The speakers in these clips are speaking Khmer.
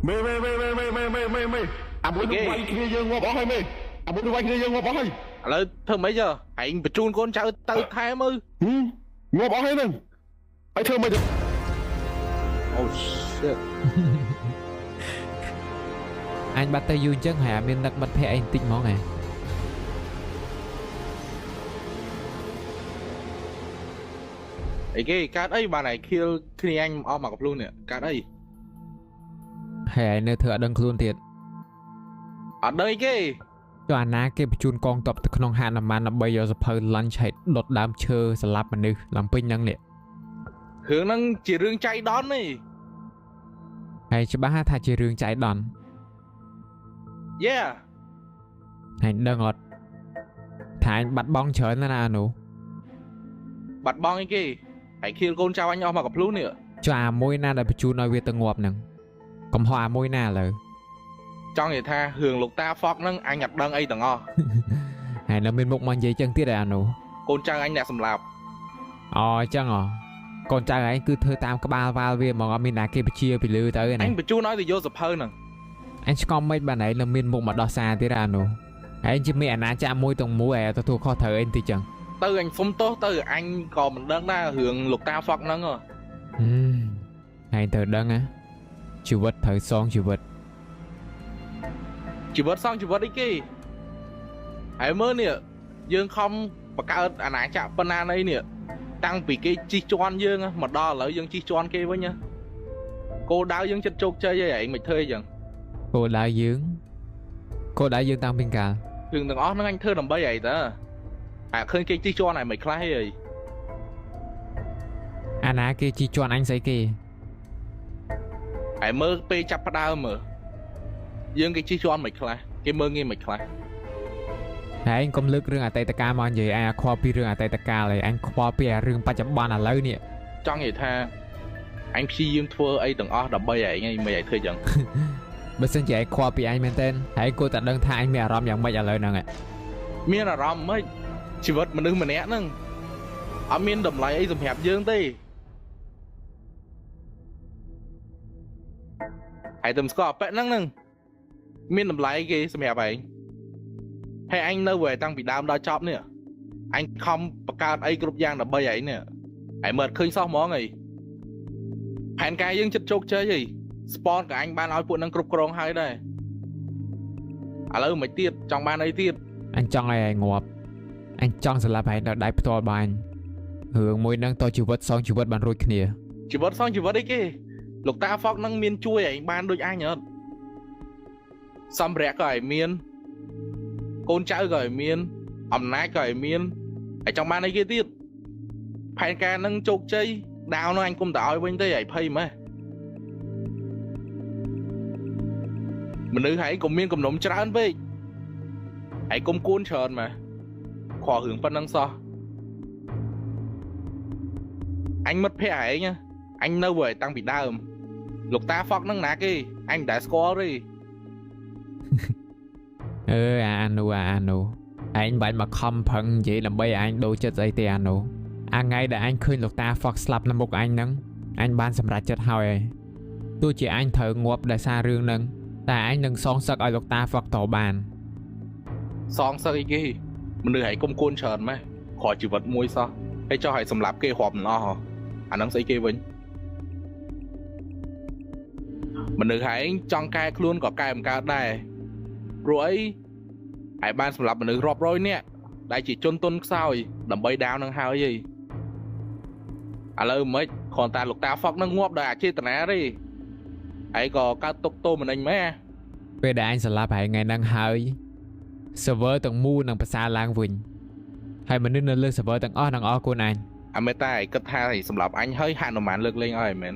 មេមេមេមេមេមេមេមេមេអាមួយនឹងវាយគ្នាយើងងាប់អស់ហើយមេអាមួយនឹងវាយគ្នាយើងងាប់អស់ហើយ ឥឡូវធ្វើម៉េចចុះឯងបញ្ជូនកូនចៅទៅថែមើល ងាប់អស់ហើយហ្នឹងហើយធ្វើម៉េច Oh shit. អញបាត់ទៅយូរអញ្ចឹងហើយអត់មាននឹកមិត្តភក្តិអីបន្តិចហ្មងហ៎ អីគេកើតអីបានឯងខៀលគ្នាអញអស់មកកំភ្លុះនេះកើតអី ហើយឯងនៅធ្វើអត់ដឹងខ្លួនទៀត អត់ដឹងអីគេ ចុះអាណាគេបញ្ជូនកងទ័ពទៅក្នុងហនុមានដើម្បីយកសភៅ lunch ហើយដុតដើមឈើសម្លាប់មនុស្សឡើងពេញហ្នឹងនេះ រឿងហ្នឹងជារឿងចៃដន្យទេ ហើយច្បាស់ថាជារឿងចៃដន្យ Yeah. ហើយដឹងអត់ថាអញបាត់បង់ច្រើនណាស់ណាអានោះ បាត់បង់អីគេហើយខៀលកូនចៅអញអស់មកកំភ្លុះនេះ ចុះអាមួយណាដែលបញ្ជូនឲ្យវាទៅងាប់ហ្នឹងកំហុសអាមួយណាឥឡូវ ចង់និយាយថារឿងលោកតាហ្វកហ្នឹងអញអត់ដឹងអីទាំងអស់ ហើយនៅមានមុខមកនិយាយចឹងទៀតឯអានោះ កូនចៅអញអ្នកសម្លាប់ អូអញ្ចឹងហ៎កូនចៅឯងគឺធ្វើតាមក្បាលវ៉ាល់វាហ្មងអត់មានណាគេបញ្ជាពីលើទៅឯណា អញបញ្ជូនឲ្យទៅយកសភៅហ្នឹង អញឆ្ងល់មិនបានឯងនៅមានមុខមកដោះសារទៀតអានោះឯងជាមេអាណាចក្រមួយទាំងមូលឯងទទួលខុសត្រូវអីបន្តិចចឹង ទៅអញសុំទោសទៅអញក៏មិនដឹងដែររឿងលោកតាហ្វកហ្នឹងហ៎ ហឹមឯងត្រូវដឹងណាជីវិតត្រូវសងជីវិត ជីវិតសងជីវិតអីគេហើយមើលនេះយើងខំបង្កើតអាណាចក្រប៉ុណ្ណាណីនេះតាំងពីគេជិះជាន់យើងមកដល់ឥឡូវយើងជិះជាន់គេវិញគោលដៅយើងចិត្តជោគជ័យហើយឯងមិនធ្វើអីចឹង គោលដៅយើងគោលដៅយើងតាំងពីកាល រឿងទាំងអស់ហ្នឹងអញធ្វើដើម្បីអីតើអាឃើញគេជិះជាន់ឯងមិនខ្លះអី អាណាគេជីជន់អញស្អីគេ ហើយមើលពេលចាប់ផ្ដើមមើលយើងគេជិះជាន់មិនខ្លះគេមើលងាយមិនខ្លះ ហើយឯងកុំលើករឿងអតីតកាលមកនិយាយឯងខ្វល់ពីរឿងអតីតកាលហើយអញខ្វល់ពីអារឿងបច្ចុប្បន្នឥឡូវនេះ ចង់និយាយថាអញព្យាយាមធ្វើអីទាំងអស់ដើម្បីឯងឯងមិនឲ្យធ្វើចឹង បើសិនជាឯងខ្វល់ពីឯងមែនទែនហើយគួរតែដឹងថាឯងមានអារម្មណ៍យ៉ាងម៉េចឥឡូវហ្នឹងឯង មានអារម្មណ៍ម៉េចជីវិតមនុស្សម្នាក់ហ្នឹងអត់មានតម្លៃអីសម្រាប់យើងទេហើយតែមិនស្គាល់អប៉ិហ្នឹងហ្នឹងមានតម្លៃគេសម្រាប់ឯងហើយអញនៅឯតាំងពីដើមដល់ចប់នេះអញខំបង្កើតអីគ្រប់យ៉ាងដើម្បីឯងនេះហើយមើលអត់ឃើញសោះហ្មងអីផែនការយើងចិត្តជោគជ័យអី spawn ក៏អញបានឲ្យពួកហ្នឹងគ្រប់គ្រងហើយដែរឥឡូវមិនទៀតចង់បានអីទៀត អញចង់ឲ្យឯងងាប់អញចង់សម្លាប់ឯងដល់ដៃផ្ទាល់បានរឿងមួយហ្នឹងតជីវិតសងជីវិតបានរួចគ្នា ជីវិតសងជីវិតអីគេលោកតាហ្វកហ្នឹងមានជួយឯងបានដូចអញអត់សម្ភារៈក៏ឲ្យមានកូនចៅក៏ឲ្យមានអំណាចក៏ឲ្យមានឯងចង់បានអីគេទៀតផែនការហ្នឹងជោគជ័យដាវហ្នឹងអញគុំតែឲ្យវិញទេឯងភ័យម៉េះមនុស្សហែងក៏មានគំនុំច្រើនពេកឯងគុំគួនច្រើនម៉េះខករឿងប៉ុណ្ណឹងសោះអញមិត្តភក្តិឯងណា អញនៅឯតាំងពីដើមលោកតាហ្វកហ្នឹងណាគេអញមិនដែលស្គាល់ទេ អឺអាអានោះអាអានោះឯងបាច់មកខំប្រឹងនិយាយដើម្បីឲ្យអញដូរចិត្តស្អីទេអានោះអាថ្ងៃដែលអញឃើញលោកតា Fox ស្លាប់នៅមុខអញហ្នឹងអញបានសម្រេចចិត្តហើយឯងទោះជាអញត្រូវងាប់ដោយសាររឿងហ្នឹងតែអញនឹងសងសឹកឲ្យលោកតា Fox តបាន សងសឹកអីគេមនុស្សឯងគុំគួនច្រើនម៉េះគ្រាន់ជីវិតមួយសោះហើយចោះឲ្យសម្លាប់គេរាប់មិនអស់ហ៎អាហ្នឹងស្អីគេវិញមនុស្សឯងចង់កែខ្លួនក៏កែមិនកើតដែរព្រោះអីឯងបានសម្លាប់មនុស្សរាប់រយនាក់ដែលជាជនទុនខ្សោយដើម្បីដាវនឹងហើយឯងឥឡូវមិនគ្រាន់តែលោកតាហ្វកនឹងងាប់ដោយអចេតនាទេឯងក៏កើតទុកទោសម្នេញម៉េះ ពេលដែលអញសម្លាប់ឯងថ្ងៃហ្នឹងហើយ server ទាំងមូលនឹងប្រសើរឡើងវិញហើយមនុស្សនៅលើ server ទាំងអស់នឹងអរគុណអញ អាមេតាឯងគិតថាឯងសម្រាប់អញហើយហនុមានលើកលែងឲ្យមែន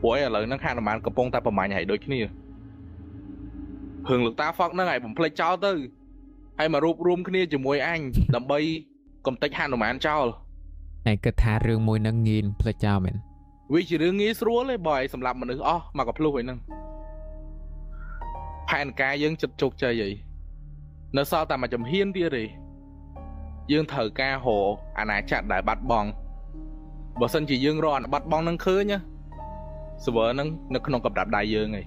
ព្រោះឯងឥឡូវហ្នឹងហនុមានកំពុងតែប្រមាញ់ឯងដូចគ្នារឿងលោកតាហ្វកហ្នឹងឯងបំភ្លេចចោលទៅហើយមករួបរួមគ្នាជាមួយអញដើម្បីកំទេចហនុមានចោល ឯងគិតថារឿងមួយហ្នឹងងាយនឹងភ្លេចចោលមែន វាជារឿងងាយស្រួលទេបើឯងសម្រាប់មនុស្សអស់មកកភ្លុះឯហ្នឹងផែនការយើងចិត្តជោគជ័យអីនៅសល់តែមួយចំហៀនទៀតទេយើងត្រូវការរកអាណាចក្រដែលបាត់បង់បើសិនជាយើងរកអាបាត់បង់ហ្នឹងឃើញណា server ហ្នឹងនៅក្នុងកណ្ដាប់ដៃយើងឯង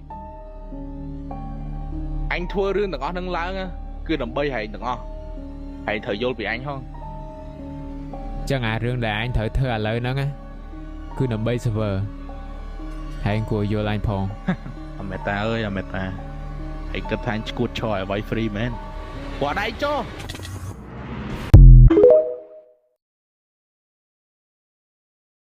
អញធ្វើរឿងទាំងអស់ហ្នឹងឡើងណាគឺដើម្បីហែងទាំងអស់ហែងត្រូវយល់ពីអញហង ចឹងអារឿងដែលអញត្រូវធ្វើឥឡូវហ្នឹងណាគឺដើម្បី server ហើយគួរយល់អញផង អមេតាអើយអមេតាឯងគិតថាអញឈួតឈរឲ្យវាយ free មែនគាត់ដៃចុះ។